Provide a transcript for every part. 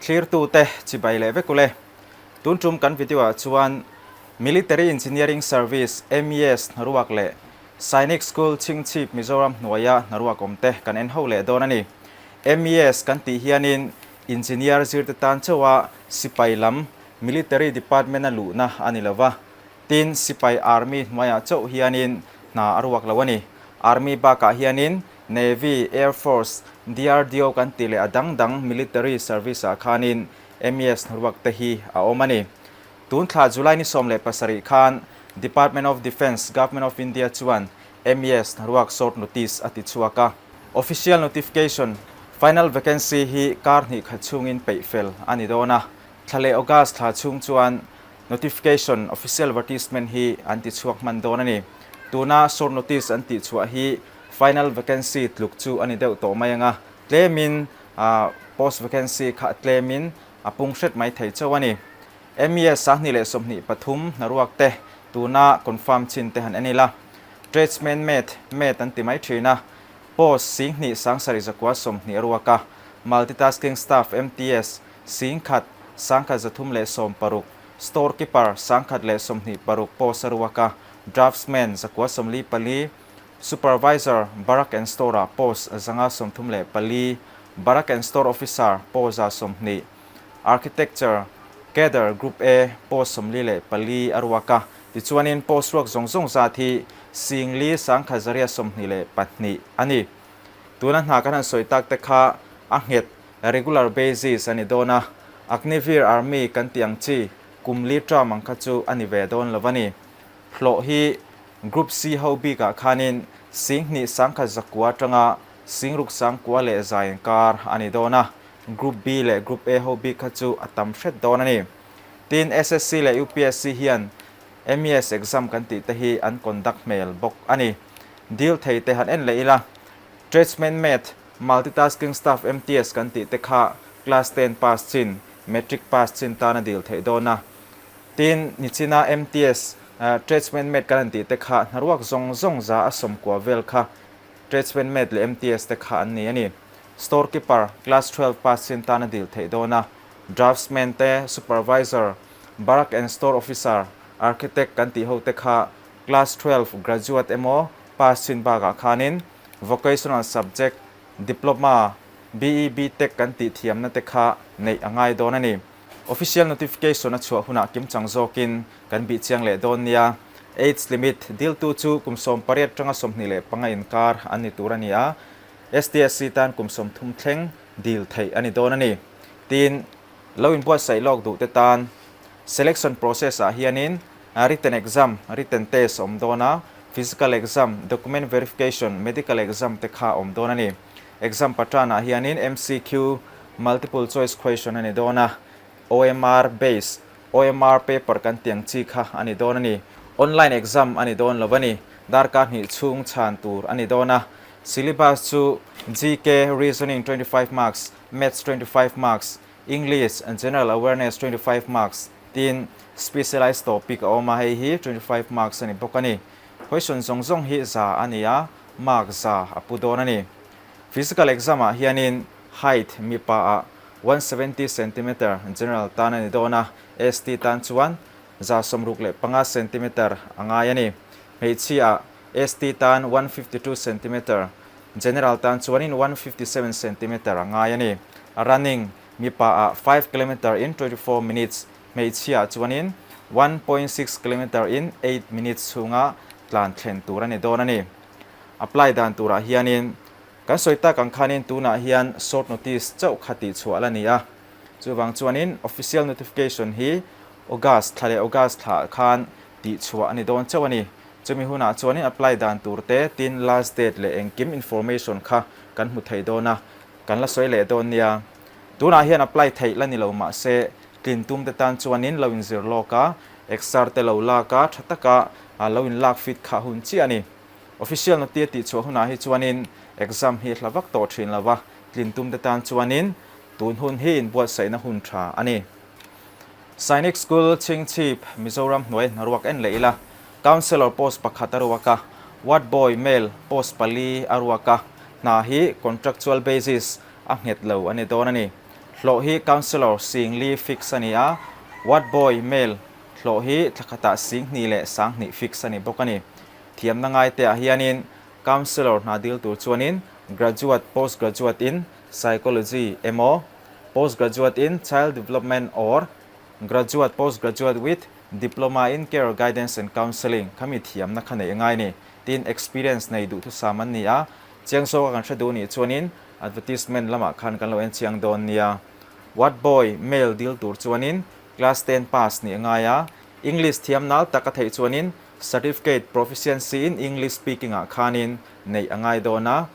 Thlirtute chibai leh vek ule. Tun tum kan video ah chuan Military Engineering Service, MES, hnaruak leh Sainik School Chhingchhip Mizoram hnuaia hnaruak awmte kan en ho leh dawn a ni. MES kan tih hianin Engineer zirte tan chauha sipai lam Military Department a luhna a ni lova, tin sipai Army hnuaiah chauh hianin hna a ruak lo a ni. Army bakah hianin Navy, Air Force, DRDO kan tih leh a dang dang Military Service ah khanin MES hnaruak te hi a awm a ni. Tun thla July ni 17 khan Department of Defence, Government of India chuan MES hnaruak short notice a ti chhuak a. Official notification, Final vacancy hi kar hnih khat chhungin peih fel a ni dawn a. Thla leh August thla chhung chuan notification, official advertisement, hi an ti chhuak hman dawn a ni. Tuna short notice an tih chhuah hi final vacancy tluk chu a ni deuh tawh mai ang a, tlemin post vacancy kha tlemin a pung hret mai thei chauh a ni. MES 2023 hnaruak te tuna confirm chin te han en ila. Tradesman mate, mate an ti mai thin a, post 20 7120 a ruak a, Multitasking Staff, MTS, 10,000 1,316, Store Keeper 1,026 post a ruak a, Draftsman 944, Supervisor, Barrack and Store-ah post 534, Barrack and Store Officer post 120, Architecture, Cadre Group A post 44 a ruak a, tichuanin post ruak zawng zawng zat hi 4,000 122 a ni. Tuna hna kan han sawi tak te kha a nghet, regular basis, a ni dawn a, Agniveer Army kan tih ang chi kum li term ang kha chu a ni ve dawn lo a ni. Hlawh hi Group C ho bikah khanin 2,000 1,900 atanga 6,900 leh zai inkar a ni dawn a, Group B leh Group A ho bik kha chu a tam hret dawn a ni. Tin, SSC leh UPSC hian MES exam kan tih te hi an conduct hmel bawk a ni. Dil thei te han en leh ila, Tradesman Mate, Multitasking Staff MTS kan tih te kha Class ten pass chin, Matric pass chin tan a dil theih dawn a. Tin, nichina MTS, Tradesman Mate kan han tih te kha hnaruak zawng zawng za a sawmkua vel kha Tradesman Mate leh MTS te kha an ni a ni. Store Keeper, Class 12 pass chin tan a dil theih dawn a. Draftsman te, Supervisor, Barrack and Store Officer, Architect kan tih ho te kha Class 12 graduate emaw pass chin bakah khanin Vocational Subject, Diploma, BE, BTech kan tih thiamna te kha neih a ngai dawn a ni. Official notification a chhuah hunah kimchang zawkin kan bih chiang leh dawn nia. Age limit, Diltu chu kum 18 tanga 25 inkar an ni tur a ni a, STSC tan kum 30 thleng dil theih a ni dawn a ni. Tin, lo inbuatsaih lawk duh te tan selection process ah hianin written exam, written test a awm dawn a, physical exam, document verification, medical exam te kha a awm dawn a ni. Exam pattern ah hianin MCQ, multiple choice question a ni dawn a, OMR base, OMR paper kan tih ang chi kha a ni dawn a ni. Online exam a ni dawn lo a ni. Darkar hnih chhung chhan tur a ni dawn a. Syllabus chu GK, Reasoning 25 marks, Maths 25 marks, English and General Awareness 25 marks tin Specialized topic a awm a, hei hi 25 marks a ni bawk a ni. Question zawng zawng hi za a ni a, mark za a pu dawn a ni. Physical exam ah hianin height mipa ah 170 centimeter general tan a ni dawn a, ST tan chuan 165 centimeter a ngai a ni. Hmeichhia ah ST tan 152 centimeter, general tan chuanin 157 centimeter a ngai a ni. Running mipa ah 5 kilometer in 24 minutes, hmeichhia ah chuanin 1.6 kilometer in 8 minutes chhunga tlan thlen tur a ni dawn a ni. Apply dan turah hianin kan sawi tak ang khanin tunah hian short notice chauh kha tih chhuah la ni a. Chuvang chuanin official notification hi August thla leh August thla ah khan tih chhuah a ni dawn chauh a ni. Chumi hunah chuanin apply dan tur te tin last date leh engkim information kha kan hmu thei dawn a, kan la sawi leh dawn nia. Tunah hian apply theih la ni lo mahse tlin tum te tan chuanin lo inzir lawk a, exer te lo lak a, tha taka lo inlak fit kha hun chiah a ni. Official notice tih chhuah hunah hi chuanin exam hi hla vak tawh thin lo va, tlin tum te tan chuanin tun hun hi inbuatsaihna hun tha a ni. Sainik School Chhingchhip, Mizoram hnuai hnaruak en leh ila, Councillor post pakhat a ruak a, Ward Boy, Male, post pali a ruak a, hna hi contractual basis a nghet lo a ni dawn a ni. Hlawh hi Councillor Singli fix a ni a, Ward Boy, Male, hlawh hi thla khatah 2000 leh 2000 fix a ni bawk a ni. Thiamna ngaiteah hianin Councillor hna dil tur chuanin Graduate, Post Graduate in Psychology emaw, Post Graduate in Child Development or Graduate, Post Graduate with Diploma in Care Guidance and Counselling khami thiamna kha neih a ngai a ni. Tin, experience nei duhthusam an ni a, chiang zawka kan hre duh nih chuanin Advertisement lamah khan kan lo en chiang dawn nia. Ward boy, male, dil tur chuanin class ten pass nih a ngai a, English thiam nal tak a theih chuanin certificate proficiency in English speaking ah khanin neih a ngai dawn a.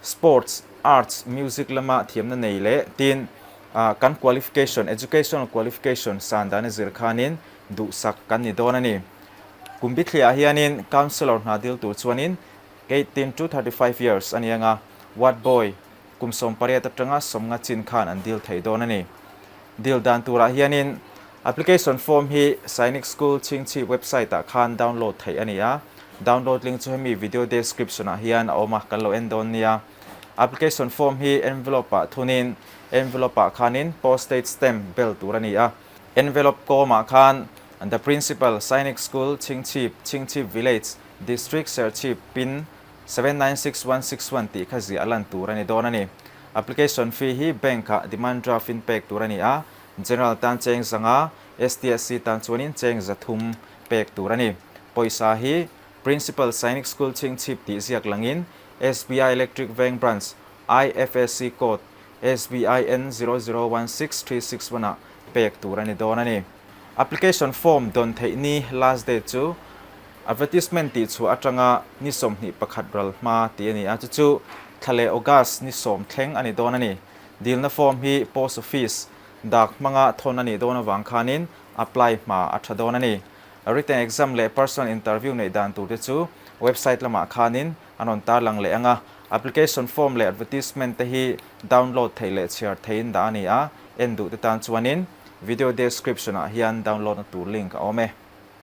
Sports, arts, music lama thiamna nei leh tin kan qualification, educational qualification san dan a zir khanin duhsak kan ni dawn a ni. Kum bithliah hianin councillor hna dil tur chuanin 18 to 35 years a ni ang a, ward boy kum 18 atanga 50 chin khan an dil thei dawn a ni. Dil dan turah hianin application form hi Sainik School Chhingchhip website ah khan download theih a ni a, download link chu hemi video description ah hian a awm a, kan lo en dawn nia. Application form hi envelope ah thunin envelope ah khanin postage stamp bel tur a ni a, envelope kawmah khan The Principal, Sainik School, Chhingchhip, Chhingchhip Village, District Serchhip pin 796161 tih kha ziah lan tur a ni dawn a ni. Application fee hi bank ah demand draft in pek tur a ni a, General tan cheng 500, STSC tan chuanin cheng 300 pek tur a ni. Pawisa hi Principal Sainik School Chhingchhip tih ziak langin SBI Electric Veng Branch IFSC code SBIN 0016361 ah pek tur a ni dawn a ni. Application form dawn theih ni last date chu Advertisement tih chhuah atanga ni 21 ral hma tih a ni a, chu chu thla leh August ni 10 thleng a ni dawn a ni. Dilna form hi Post Office dak hmanga thawn a nih dawn avang khanin apply hma a tha dawn a ni. Written exam leh personal interview neih dan tur te chu website lamah khanin an rawn tarlang leh ang a. Application form leh advertisement te hi download theih leh chhiar theihin dah a ni a, en duh te tan chuanin video description ah hian download na tur link a awm e.